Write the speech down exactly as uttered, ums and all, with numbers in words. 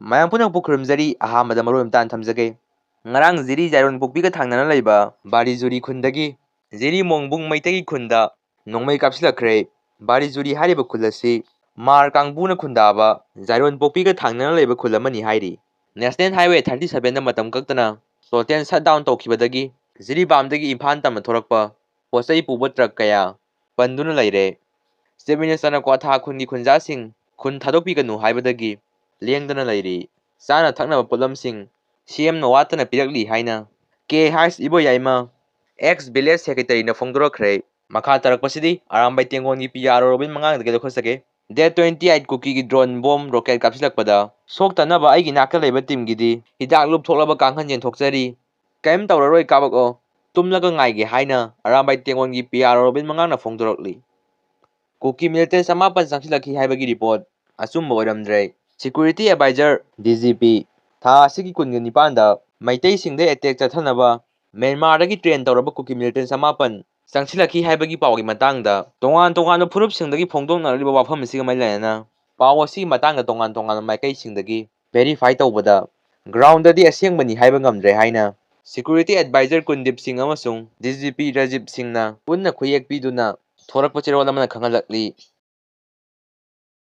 ꯃꯌꯥꯝ ꯄꯨꯝꯅꯃꯛꯄꯨ ꯈꯨꯔꯨꯝꯖꯔꯤ꯫ ꯑꯍꯥꯟꯕꯗ ꯃꯔꯨ ꯑꯃꯇ ꯊꯝꯖꯒꯦ꯫ ꯉꯔꯥꯡ ꯖꯤꯔꯤ ꯖꯥꯏꯔꯣꯟ ꯄꯣꯛꯄꯤꯒ ꯊꯪꯅꯅ ꯂꯩꯕ ꯕꯥꯔꯤꯖꯨꯔꯤ ꯈꯨꯟꯗꯒꯤ ꯖꯤꯔꯤ ꯃꯣꯡꯕꯨꯡ ꯃꯩꯇꯩꯒꯤ ꯈꯨꯟꯗ ꯅꯣꯡꯃꯩ ꯀꯥꯞꯁꯤꯜꯂꯛꯈ꯭ꯔꯦ꯫ ꯕꯥꯔꯤꯖꯨꯔꯤ ꯍꯥꯏꯔꯤꯕ ꯈꯨꯜ ꯑꯁꯤ ꯃꯥꯔ ꯀꯥꯡꯕꯨꯅ ꯈꯨꯟꯗꯥꯕ ꯖꯥꯏꯔꯣꯟ ꯄꯣꯛꯄꯤꯒ ꯊꯪꯅꯅ ꯂꯩꯕ ꯈꯨꯜ ꯑꯃꯅꯤ ꯍꯥꯏꯔꯤ꯫ National Highway thirty seven ꯗ ꯃꯇꯝ ꯀꯛꯇꯅ total shutdown ꯇꯧꯈꯤꯕꯗꯒꯤ ꯖꯤꯔꯤꯕꯥꯝꯗꯒꯤ ꯏꯝꯐꯥꯜ ꯇꯝꯅ ꯊꯣꯔꯛꯄ ꯄꯣꯠꯆꯩ ꯄꯨꯕ ꯇ꯭ꯔꯛ ꯀꯌꯥ ꯄꯟꯗꯨꯅ ꯂꯩꯔꯦ꯫ Chief Minister ꯅ ꯀ꯭ꯋꯥꯊꯥ ꯈꯨꯟꯒꯤ ꯈꯨꯟꯖꯥꯁꯤꯡ ꯈꯨꯟ ꯊꯥꯗꯣꯛꯄꯤꯒꯅꯨ ꯍꯥꯏꯕꯗꯒꯤ ꯂꯦꯡꯗꯅ ꯂꯩꯔꯤ꯫ ꯆꯥꯅ ꯊꯛꯅꯕ ꯄꯣꯠꯂꯝꯁꯤꯡ ꯁꯤ ꯑꯦꯝꯅ ꯋꯥꯠꯇꯅ ꯄꯤꯔꯛꯂꯤ ꯍꯥꯏꯅ ꯀꯦ ꯍꯥꯏꯁ ꯏꯕꯣꯌꯥꯏꯃ, ex village secretary ꯅ ꯐꯣꯡꯗꯣꯔꯛꯈ꯭ꯔꯦ꯫ ꯃꯈꯥ ꯇꯥꯔꯛꯄꯁꯤꯗꯤ ꯑꯔꯥꯝꯕꯥꯏ ꯇꯦꯡꯒꯣꯟꯒꯤ ꯄꯤ ꯑꯥꯔ ꯑꯣ ꯔꯣꯕꯤꯟ ꯃꯉꯥꯡꯗꯒꯤ ꯂꯧꯈꯠꯆꯒꯦ꯫ Date twenty eight ꯀꯨꯀꯤꯒꯤ drone bomb rocket ꯀꯥꯞꯁꯤꯜꯂꯛꯄꯗ ꯁꯣꯛꯇꯅꯕ ꯑꯩꯒꯤ ꯅꯥꯛꯇ ꯂꯩꯕ team ꯒꯤꯗꯤ ꯍꯤꯗꯥꯛ ꯂꯨꯞꯊꯣꯛꯂꯕ ꯀꯥꯡꯈꯟ ꯌꯦꯟꯊꯣꯛꯆꯔꯤ꯫ ꯀꯔꯤꯝ ꯇꯧꯔꯔꯣꯏ, ꯀꯥꯄꯛꯑꯣ, ꯇꯨꯝꯂꯒ ꯉꯥꯏꯒꯦ ꯍꯥꯏꯅ ꯑꯔꯥꯝꯕꯥꯏ ꯇꯦꯡꯒꯣꯟꯒꯤ ꯄꯤ ꯑꯥꯔ ꯑꯣ ꯔꯣꯕꯤꯟ ꯃꯉꯥꯡꯅ ꯐꯣꯡꯗꯣꯔꯛꯂꯤ꯫ ꯀꯨꯀꯤ militant ꯆꯃꯥꯄꯟ ꯆꯪꯁꯤꯜꯂꯛꯈꯤ ꯍꯥꯏꯕꯒꯤ report ꯑꯆꯨꯝꯕ ꯑꯣꯏꯔꯝꯗ꯭ꯔꯦ꯫ Security advisor, D G P, ꯊꯥ ꯑꯁꯤꯒꯤ ꯀꯨꯟꯒ ꯅꯤꯄꯥꯟꯗ ꯃꯩꯇꯩꯁꯤꯡꯗ attack ꯆꯠꯊꯅꯕ ꯃ꯭ꯌꯥꯟꯃꯥꯔꯗꯒꯤ train ꯇꯧꯔꯕ ꯀꯨꯀꯤ militant ꯆꯃꯥꯄꯟ ꯆꯪꯁꯤꯜꯂꯛꯈꯤ ꯍꯥꯏꯕꯒꯤ ꯄꯥꯎꯒꯤ ꯃꯇꯥꯡꯗ ꯇꯣꯉꯥꯟ ꯇꯣꯉꯥꯟꯕ ꯐꯨꯔꯨꯞꯁꯤꯡꯗꯒꯤ ꯐꯣꯡꯗꯣꯛꯅꯔꯛꯂꯤꯕ ꯋꯥꯐꯝ ꯑꯁꯤꯒ ꯃꯔꯤ ꯂꯩꯅꯅ ꯄꯥꯎ ꯑꯁꯤꯒꯤ ꯃꯇꯥꯡꯗ ꯇꯣꯉꯥꯟ ꯇꯣꯉꯥꯟꯕ ꯃꯥꯏꯀꯩꯁꯤꯡꯗꯒꯤ verify ꯇꯧꯕꯗ ground ꯗꯗꯤ ꯑꯁꯦꯡꯕꯅꯤ ꯍꯥꯏꯕ ꯉꯝꯗ꯭ꯔꯦ ꯍꯥꯏꯅ security advisor ꯀꯨꯟꯗꯤꯞ ꯁꯤꯡ ꯑꯃꯁꯨꯡ D G P ꯔꯥꯖꯤꯕ ꯁꯤꯡꯅ ꯄꯨꯟꯅ ꯈꯨꯌꯦꯛ ꯄꯤꯗꯨꯅ ꯊꯣꯔꯛꯄ ꯆꯦꯔꯣꯜ ꯑꯃꯅ ꯈꯪꯍꯜꯂꯛꯂꯤ꯫